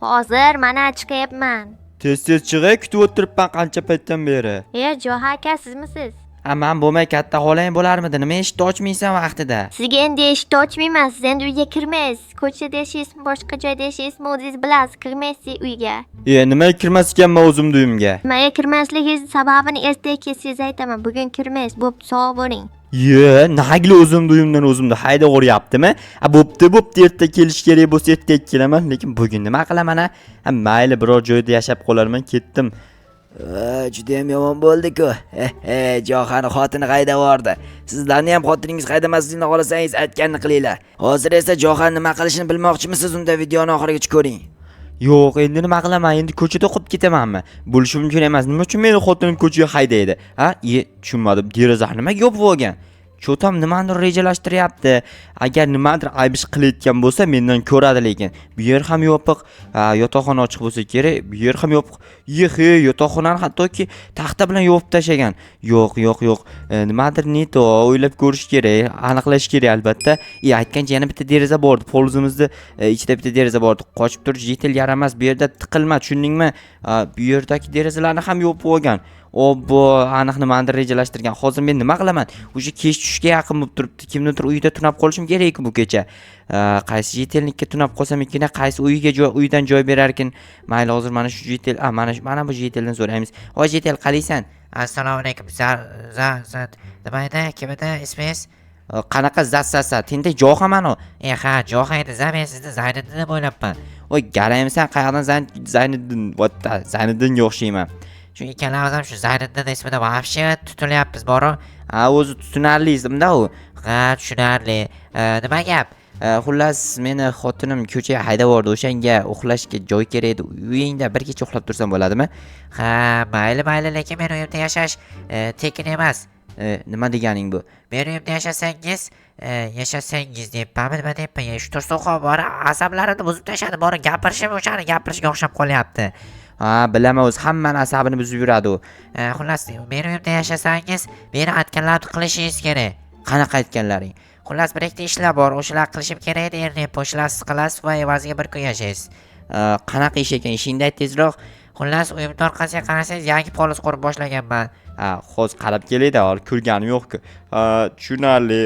Hozir mana chiqyapman. Tez tez chiq, kutib o'tiribman qancha paytdan beri. E, Joha aka, sizmisiz? Ha, man bo'lmay katta xolang bo'larmidi? Nima eshikni ochmaysan vaqtida? Sizga endi eshikni ochmayman, siz endi uyga kirmaysiz. Ko'chada yashaysizmi, boshqa joyda yashaysizmi, o'zingiz bilasiz, kirmaysiz uyga. E, nimaga kirmas ekanman o'zimni uyimga? Nimaga kirmasligingiz sababini ertaga kelsangiz aytaman. Bugun kirmaysiz. Bo'pti, sog' bo'ling. Ye, nagli o'zimni uyimdan o'zimni haydab yuboryaptimi? A, bo'pti, bo'pti, erta kelish kerak bo'lsa ertaga kelaman, lekin bugun nima qilaman a? Ha, mayli, biror joyda yashab qolarman, ketdim. Judayam yomon bo'ldi-ku. He, Johani xotini haydab yubordi. Sizlarni ham xotiningiz haydamasligini xohlasangiz aytganini qilinglar. Hozir esa Johan nima qilishini bilmoqchimisiz? Unda videoni oxirigacha ko'ring. Yo'q, endi nima qilaman? Endi ko'chada qolib ketamanmi? Bo'lishi mumkin emas. Nima uchun meni xotinim ko'chaga haydaydi? Ha? Ye, tushunmadim. Derazani nimaga yopib olgan? Cho'tam nimanidir rejalashtiryapti. Agar nimadir ayb ish qilayotgan bo'lsa, mendan ko'radi lekin. Bu yer ham yopiq, ha, yotoqxona ochiq bo'lsa kerak. Bu yer ham yopiq. Yehe, yotoqxonani hattoki taxta bilan yopib tashlagan. Yo'q, yo'q, yo'q. E, nimadir не то, o'ylab ko'rish kerak, aniqlash kerak albatta. E, aytgancha yana bitta deraza bor edi. Polizimizni ichida bitta deraza bor edi. Qochib tur, житель yaramas, bu yerda tiqilma, tushundingmi? A, bu yerdagi derazalarni ham yopib olgan. Obbo, aniq nimanidir rejalashtirgan. Hozir men nima qilaman? Уже kech tushga yaqin bo'lib turibdi. Kimnidir uyida tunab qolishim kerak bu kecha. A, qaysi житель nikka tunab qolsam ekan, qaysi uyiga joy, uydan joy berarkin? Mayli, hozir mana shu житель, a, mana shu, mana bu житель dan so'raymiz. Voy житель, qalaysan? Assalomu alaykum. Za za za nima edi? Kim edi ismingiz? A, qanaqa zassasa? Tentak Johaman u. E ha, Joha edi. Za men sizni Zayniddin deb o'ylabman. Voy, garaymisan, qayerdan Zayniddin, votta, Zayniddinga o'xshayman. Shu ikkalamiz ham shu Zayniddin ismida вообще tutilyapmiz boru. Ha, o'zi tushunarli ismda u. Ha, tushunarli. E, nima gap? E, xullas, meni xotinim ko'chaga haydab yubordi. O'shanga uxlashga joy kerak edi. Uyingda bir kecha uxlab tursam bo'ladimi? Ha, mayli, mayli, lekin meni uyimda yashash tekin emas. E, nima deganing bu? Meni uyimda yashasangiz, yashasangiz deyapmanmi, nima deyapman? Ya, shu tursunxon bor, asablarimni buzib tashladi. Bori gapirishim o'shani gapirishga o'xshab qolyapti. Ha, bilaman, o'zi hammani asabini buzib yuradi u. E, xullas, meni uyimda yashasangiz, meni aytganlarimni qilishingiz kerak. Qanaqa aytganlaring? Xullas, bir ikkita ishlar bor, o'shalar qilishim kerak edi, endi o'shalar siz qilasiz va evaziga bir kun yashaysiz. E, qanaqa ish ekan? Ishingni ayt tezroq. Xullas, uyimni orqasiga qarasangiz, yangi poliz qurib boshlaganman. Ha, hozir qarab kelayda, hali ko'rganim yo'q-ku. Ha, tushunarli.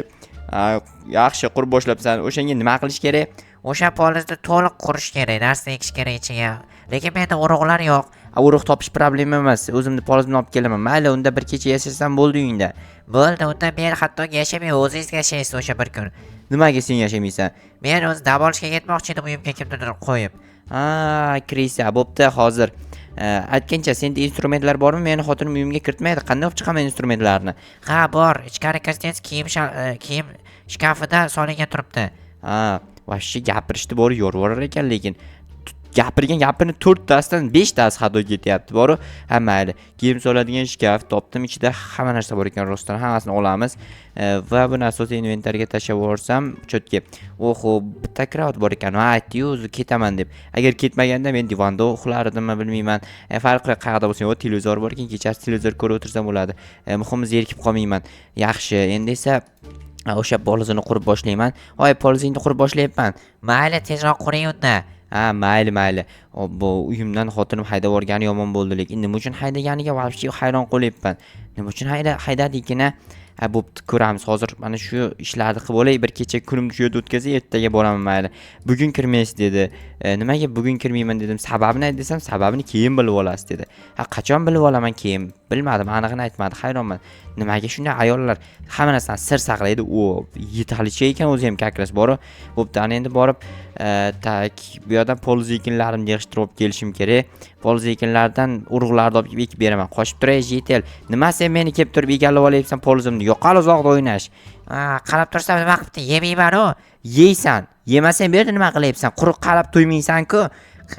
Ha, yaxshi qurib boshlabsan. O'shanga nima qilish kerak? O'sha polizni to'liq qurish kerak, narsa ekish kerak ichiga. Lekin menda urug'lar yo'q. A, urug' topish problema emas. O'zimni polizimni olib kelaman. Mayli, unda bir kecha yashasam bo'ldi uyingda. Bo'ldi, unda men hattoki yashamay, o'zingiz yashaysiz o'sha bir kun. Nimaga sen yashamaysan? Men o'zi dam olishga ketmoqchi edim uyimga kimnidir qo'yib. Ha, крыса, bo'pti hozir. E, aytgancha senda instrumentlar bormi? Meni xotinim uyimga kiritmaydi. Qanday olib chiqaman instrumentlarni? Ha, bor. Ichkari kirsangiz kiyim shkafida solingan turibdi. Ha, вообще gapirishdi bor, yorib yuborar ekan lekin. Gapirgan gapini to'rttasidan beshtasi xato ketyapti boru. Ha, mayli. Kiyim soladigan shkaf topdim, ichida hamma narsa bor ekan rostdan, hammasini olamiz. E, va bu narsani inventarga tashlab yuborsam, чётко. Oho, bitta кровать bor ekan. Ha, aytdi-yu o'zi ketaman deb. Agar ketmaganda men divanda uxlardimmi, bilmayman. E, farqi yo'q, qayerda bo'lsa, yo'q, televizor bor ekan, kechasi televizor ko'rib o'tirsam bo'ladi. E, muhimi zerikib qolmayman. Yaxshi, endi esa o'sha polizini qurib boshlayman. Voy, polizingni qurib boshlayapman. Mayli, tezroq quring unda. Ha, mayli, mayli. Obbo, uyimdan xotinim haydab yuborgani yomon bo'ldi, lekin nima uchun haydaganiga вообще hayron qolyapman. Nima uchun haydadi ekan a? Ha, bo'pti, ko'ramiz. Hozir mana shu ishlarni qilib olay, bir kecha kunimni shu yerda o'tkazay, ertaga boraman mayli. Bugun kirmaysiz dedi. E, nimaga bugun kirmayman dedim. Sababini ayt desam, sababini keyin bilib olasiz dedi. Ha, qachon bilib olaman keyin? Bilmadim, anig'ini aytmadi, hayronman. Nimaga shunday ayollar hamma narsani sir saqlaydi? U yetarlicha ekan o'zi ham как раз boru. Bo'pti, ana endi borib, так, bu yoqdan poliz ekinlarimni yig'ishtirib olib kelishim kerak. Poliz ekinlardan urug'larni olib kelib ekib beraman. Qochib turay, житель. Nima sen meni kelib turib egallab olyapsan polizimni? Yo'qol uzoqda o'ynash. Ha, qarab tursam nima qilibdi? Yemayman u. Yeysan. Yemasang bu yerda nima qilyapsan? Quruq qarab to'ymaysan-ku.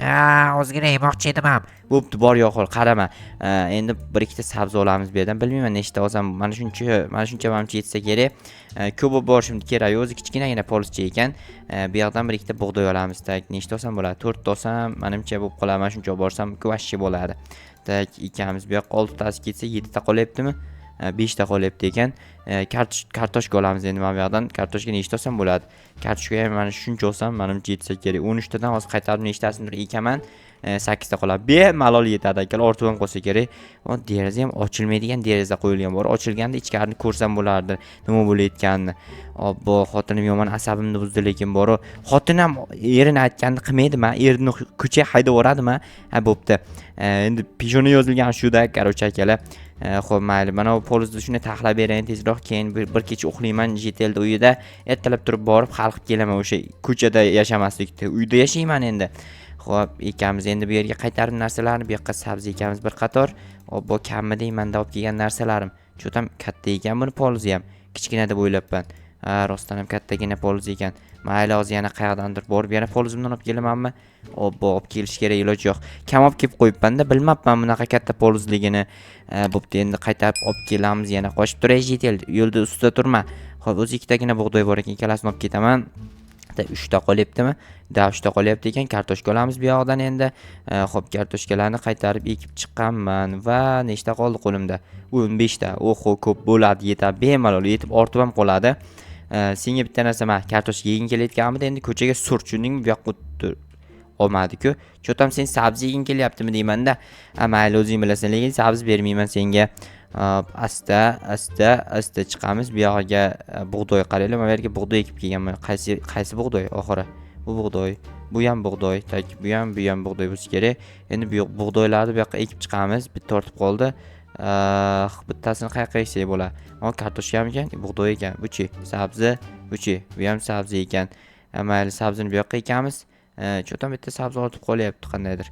Ha, ozgina yemoqchi edim ham. Bo'pti, bor yo'qol, qarama. E, endi bir ikkita sabzi olamiz bu yerdan. Bilmayman nechta olsam, mana shuncha, mana shuncha manimcha yetsa kerak. E, ko'p bo'lib borishim kerak yo'q, o'zi kichkinagina polizcha ekan. E, bu yoqdan bir ikkita bug'doy olamiz. Так, nechta olsam bo'ladi? To'rtta olsam, manimcha bo'lib qoladi. Mana shuncha olib borsam, вообще bo'ladi. Так, ikamiz bu yoqqa oltitasi ketsa, yettita qolyaptimi? 5 ta qolyapti ekan. Kartoshka olamiz endi mana bu yoqdan. Kartoshka nechta olsam bo'ladi? Kartoshka ham mana shuncha olsam, manimcha yetsa kerak. 13 tadan hozir qaytarib nechtasini ekaman? 8 ta qoladi. Bemalol yetadi akalar, ortib ham qolsa kerak. O deraza ham ochilmaydigan deraza qo'yilgan bor. Ochilganda ichkarini ko'rsam bo'lardi, nima bo'layotganini. Obbo, xotinim yomon asabimni buzdi lekin boru. Xotin ham erini aytganini qilmaydimi? Erini ko'chaga haydab yuboradimi? Ha, bo'pti. Endi peshona yozilgan shuda, короче akalar. Xo'p, mayli. Mana bu polizni shuni taxlab berayin tezroq, keyin bir kecha uxlayman Jitelda uyida. Ertalab turib borib hal qilib kelaman o'sha ko'chada yashamaslikni. Uyda yashayman endi. Xo'p, ekamiz endi bu yerga qaytarib narsalarni, bu yoqqa sabzi ekamiz bir qator. Obbo, kammi deymanda olib kelgan narsalarim. Чё там katta ekan buni polizi ham. Kichkina deb o'ylabman. Ha, rostdan ham kattagina poliz ekan. Mayli, hozir yana qayerdandir borib yana polizimdan olib kelamanmi? Obbo, olib kelish kerak, iloji yo'q. Kam olib kelib qo'yibman-da, bilmabman bunaqa katta polizligini. Bo'pti, endi qaytarib olib kelamiz yana. Qochib turay Jitel, yo'lda ustida turma. Xo'p, o'zi ikkitagina bug'doy bor ekan, ikkalasini olib ketaman. Da 3 ta qolyaptimi? Да, 3 ta qolyapti ekan. Kartoshka olamiz bu yoqdan endi. Xo'p, kartoshkalarni qaytarib ekib chiqqanman va nechta qoldi qo'limda? 15 ta. Oho, ko'p bo'ladi, yetadi, bemalol yetib ortib ham qoladi. Senga bitta narsa, mana kartoshka yeging kelayotganmidi? Endi ko'chaga sur, tushundingmi? Bu yoqqa o'tdi. Olmadi-ku. Чё там sen sabzi yeging kelyaptimi deyman-da. Ha, mayli, o'zing bilasan, lekin sabzi bermayman senga. Hop, asta, asta, asta chiqamiz. Bu yog'iga bug'doy qaranglar, mana bu yerga bug'doy ekib kelganman. Qaysi qaysi bug'doy oxiri? Bu bug'doy, bu ham bug'doy, так, bu ham, bu ham bug'doy bo'lsa kerak. Endi bu bug'doylarni bu yoqqa ekib chiqamiz. Bitta ortib qoldi. Bittasini qayoqqa eksak bo'ladi? O, kartoshkamikan? Bug'doy ekan. Buchi, sabzi, buchi, bu ham sabzi ekan. Ha, mayli, sabzini bu yoqqa ekamiz. Чё там bitta sabzi ortib qolyapti qandaydir.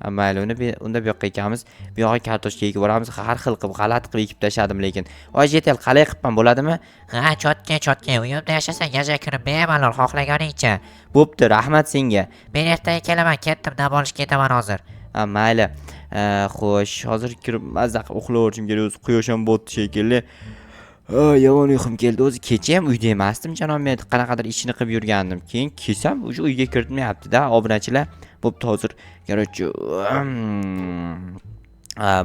Ha, mayli, uni unda bu yoqqa ekamiz. Bu yog'iga kartoshka ekib yuboramiz. Har xil qilib, g'alati qilib ekib tashladim lekin. Voy, Jetel, qalay qilibman, bo'ladimi? Ha, чётко, чётко, uyimda yashasang, yasha kirib bemalol xohlaganingcha. Bo'pti, rahmat senga. Men ertaga kelaman, ketdim, dam olishga ketaman hozir. Ha, mayli. Xo'sh, hozir kirib mazza qilib uxlaverishim kerak. O'zi quyosh ham botdi shekilli. Ha, yomon uyqum keldi. O'zi kecha ham uyda emasdim, janob men qanaqadir ishini qilib yurgandim. Keyin kelsam, уже uyga kiritmayapti-da, obunachilar. Bo'pti, hozir, короче,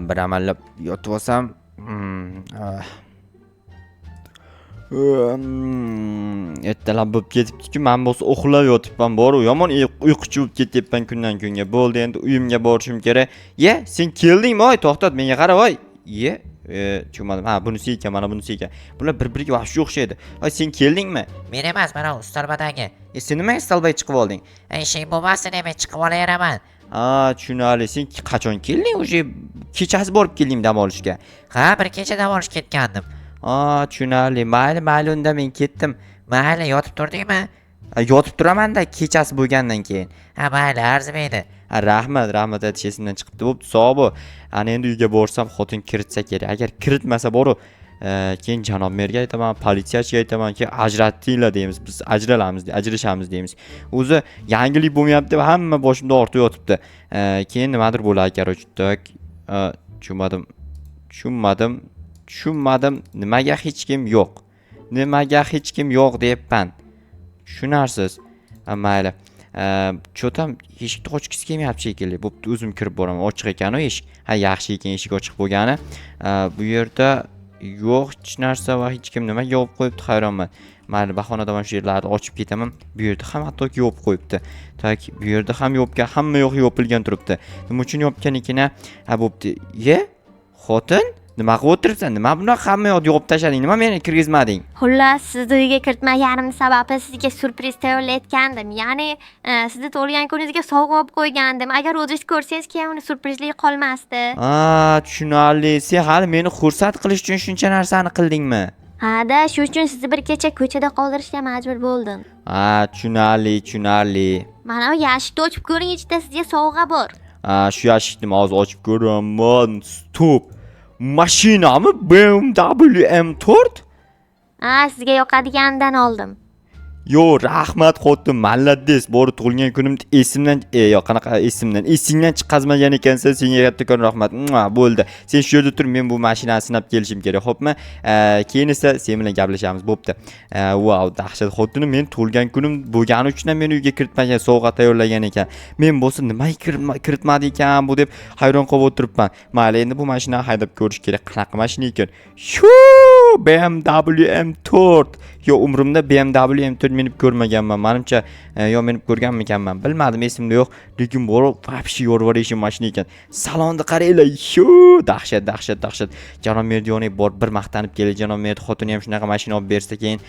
bir amallab yotib olsam, ah. Ertalab bo'lib ketibdi-ku, men bo'lsa uxlab yotibman, boru yomon uyquchi bo'lib ketyapman kundan kunga. Bo'ldi, endi uyimga borishim kerak. Ye, sen keldingmi? Oy, to'xtat, menga qara, voy. Ye, tushunmadim. Ha, bunisi ekan, mana bunisi ekan. Bular bir-biriga вообще o'xshaydi. Oy, sen keldingmi? Men emas, mana ustalbadagi. E, sen nimaga stolbaga chiqib olding? Ey, ishing bo'lmasin, men chiqib olaveraman. Ha, tushunarli. Sen qachon kelding? Уже kechasi borib kelding dam olishga. Ha, bir kecha dam olishga ketgandim. Ha, tushunarli. Mayli, mayli, unda men ketdim. Mayli, yotib turdingmi? Ha, yotib turaman-da kechasi bo'lgandan keyin. Ha, mayli, arzimaydi. Ha, rahmat, rahmat aytish esimdan chiqibdi. Bo'pti, sog' bo'l. Ana endi uyga borsam xotin kiritsa kerak. Agar kiritmasa boru, keyin janob merga aytaman, politsiyachiga aytaman, keyin ajratdinglar deymiz. Biz ajralamiz, ajrashamiz deymiz. O'zi yangilik bo'lmayapti deb hamma boshimda ortib yotibdi. Keyin nimadir bo'ladi, короче. Так, tushunmadim. Tushunmadim. Tushunmadim. Nimaga hech kim yo'q? Nimaga hech kim yo'q deyapman. Tushunarsiz. Ha, mayli. Чё там eshikni ochgisi kelmayapti shekilli. Bo'pti, o'zim kirib boraman. Ochiq ekan u eshik. Ha, yaxshi ekan eshik ochiq bo'lgani. Bu yerda yo'q hech narsa va hech kim nimaga yopib qo'yibdi, hayronman. Mayli, bahonada mana shu yerlarni ochib ketaman. Bu yerda ham hattoki yopib qo'yibdi. Так, bu yerda ham yopgan, hamma yoq yopilgan turibdi. Nima uchun yopgan ekan? Ha, bo'pti. Ye? Xotin? Nima qilib o'tiribsan? Nima bunaqa hamma yoqni yopib tashlading? Nima meni kirgizmading? Xullas, sizni uyga kiritmaganimni sababi sizga syurpriz tayyorlayotgandim. Ya'ni, sizni tug'ilgan kuningizga sovg'a olib qo'ygandim. Agar o'zingiz ko'rsangiz, keyin uni syurprizligi qolmasdi. Ha, tushunarli. Sen hali meni xursand qilish uchun shuncha narsani qildingmi? Ha-da, shu uchun sizni bir kecha ko'chada qoldirishga majbur bo'ldim. Ha, tushunarli, tushunarli. Mana bu yashikni ochib ko'ring, ichida sizga sovg'a bor. Ha, shu yashikni hozir ochib ko'raman. Стоп. Mashinami? BMW M4? Ha, sizga yoqadiganidan oldim. Yo, rahmat xotin, молодец. Bori tug'ilgan kunimni esimdan, yo, qanaqa esimdan, esingdan chiqazmagan ekansan, senga kattakon rahmat. Mua, bo'ldi. Sen shu yerda tur, men bu mashinani sinab kelishim kerak, xo'pmi? Keyin esa sen bilan gaplashamiz, bo'pti. Vau, dahshat, xotinim men tug'ilgan kunim bo'lgani uchun ham meni uyga kiritmagan, sovg'a tayyorlagan ekan. Men bo'lsa nimaga kiritmadi ekan bu deb hayron qolib o'tiribman. Mayli, endi bu mashinani haydab ko'rish kerak. Qanaqa mashina ekan? Shu BMW M4. Yo, umrimda BMW M4 minib ko'rmaganman. Manimcha, yo minib ko'rganmikanman, bilmadim, esimda yo'q. Lekin bu вообще yorib mashina ekan. Salonni qaranglar, shu dahshat, dahshat, dahshat. Janob Merdiyonov bor bir maqtanib keldi. Janob Merd xotini ham shunaqa mashina olib bersa, keyin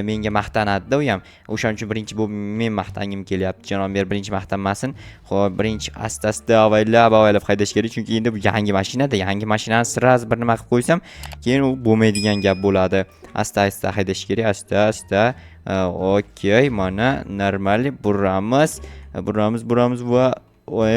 menga maqtanadi-da u ham. O'shaning uchun birinchi bu men maqtangim kelyapti. Janob Mer birinchi maqtanmasin. Xo'p, birinchi asta-asta avaylab, avaylab haydash kerak, chunki endi bu yangi mashinada, yangi mashinani сразу bir nima qilib qo'ysam, keyin u bo'lmaydigan gap bo'ladi. Asta-asta haydash kerak, asta-asta. Okey, mana нормальный buramiz, buramiz, buramiz va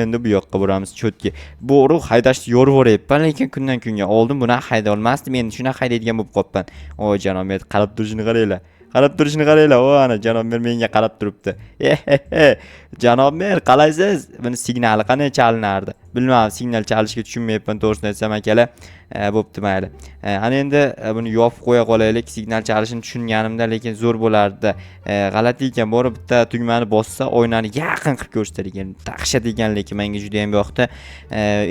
endi bu yoqqa buramiz чётко. Bu haydashni yorib yuboryapman, lekin kundan kunga oldin bunaqa hayda olmasdim, endi shunaqa haydaydigan bo'lib qolibman. O, janob Mer qarab turishini qaranglar. Qarab turishini qaranglar. O, ana janob mer menga qarab turibdi. Ehehe. Janob mer, qalaysiz? Buni signali qanday chalinardi? Bilmadim, signal chalishga tushunmayapman, to'g'risini aytsam akalar. Bo'pti, mayli. Ana endi buni yopib qo'ya qolaylik. Signal chalishini tushunganimda lekin zo'r bo'lardi. G'alati ekan, borib bitta tugmani bossa, oynani yaqin qilib ko'rsatar ekan. Dahshat ekan, lekin menga juda ham yoqdi.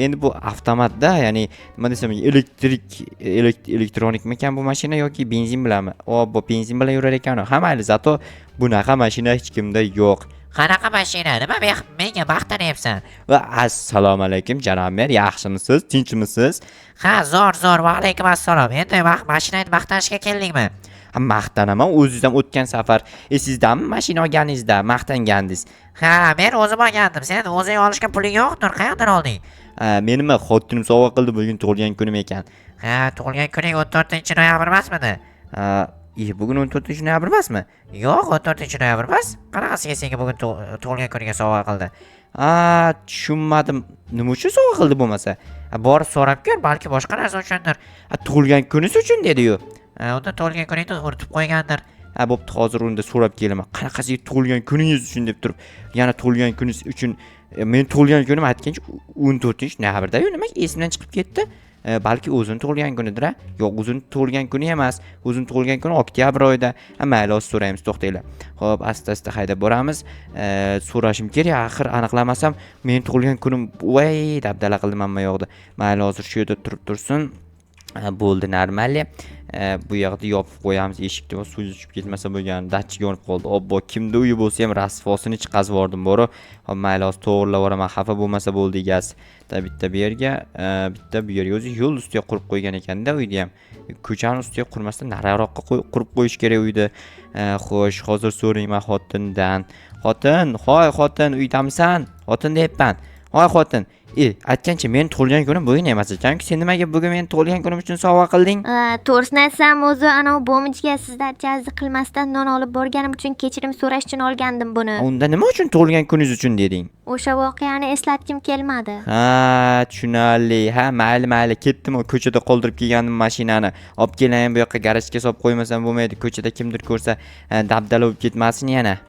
Endi bu avtomatda, ya'ni nima desam, elektrik elektronikmikan bu mashina yoki benzin bilanmi? O, bu benzin bilan yurar ekan. Ha, mayli, зато bunaqa mashina hech kimda yo'q. Qanaqa mashina? Nima menga maqtanyapsan? Va assalomu alaykum, janob mer, yaxshimisiz, tinchmisiz? Ha, zo'r, zo'r. Va alaykum assalom. Endi mashinangni maqtashga keldingmi? Ha, maqtanaman, o'zingiz ham o'tgan safar esingizdami, mashina olganingizda maqtangandingiz. Ha, men o'zim olgandim. Sen o'zing olishga puling yo'qdir, qayerdan olding? Ha, menimi xotinim sovg'a qildi, bugun tug'ilgan kunim ekan. Ha, tug'ilgan kuning 14 noyabr emasmidi? Ha, bugun 14 noyabr emasmi? Yo'q, 14 noyabr emas. Qanaqasiga senga bugun tug'ilgan kuniga sovg'a qildi? Ha, tushunmadim, nima uchun sovg'a qildi bo'lmasa? Ha, borib so'rab ko'r, balki boshqa narsa uchundir. Ha, tug'ilgan kunisi uchun dedi-yu. Ha, unda tug'ilgan kuningni unutib qo'ygandir. Ha, bo'pti, hozir unda so'rab kelaman. Qanaqasiga tug'ilgan kuningiz uchun deb turib, yana tug'ilgan kuningiz uchun, men tug'ilgan kunim aytgancha 14 noyabrda-yu, nimaga esimdan chiqib ketdi? Balki o'zini tug'ilgan kunidir a? Yo'q, o'zini tug'ilgan kuni emas. O'zini tug'ilgan kuni oktyabr oyida. Ha, mayli, hozir so'raymiz, to'xtanglar. Xo'p, asta-asta haydab boramiz. So'rashim kerak, axir aniqlamasam, meni tug'ilgan kunim, voy, dabdala qildim hamma yoqda. Mayli, hozir shu yerda turib tursin. Ha, bo'ldi, нормально. Bu yoqda yopib qo'yamiz eshikni va suv tushib ketmasa bo'lgani, datchik yonib qoldi. Obbo, kimda uyi bo'lsa ham rasvosini chiqazib yubordim boru. Hop, mayli, hozir to'g'irlab yuboraman, xafa bo'lmasa bo'ldi egasi. Bitta bu yerga, bitta bu yerga. O'zi yo'l ustiga qurib qo'ygan ekanda uyni ham. Ko'chani ustiga qurmasdan nariroqqa qurib qo'yish kerak uyni. Xo'sh, hozir so'rayman xotindan. Xotin, hoy xotin, uydamisan? Xotin deyapman. Hoy xotin. Aytgancha men tug'ilgan kunim bugun emas ekan-ku. Sen nimaga bugun meni tug'ilgan kunim uchun sovg'a qilding? To'g'risini aytsam, o'zi anavi бомж ga sizlar jazzi qilmasdan non olib borganim uchun kechirim so'rash uchun olgandim buni. Unda nima uchun tug'ilgan kuningiz uchun deding? O'sha voqeani eslatgim kelmadi. Ha, tushunarli. Ha, mayli, mayli, ketdim, u ko'chada qoldirib kelgandim mashinani. Olib kelayin bu yoqqa, garajga solib qo'ymasam bo'lmaydi. Ko'chada kimdir ko'rsa, dabdala bo'lib ketmasin yana.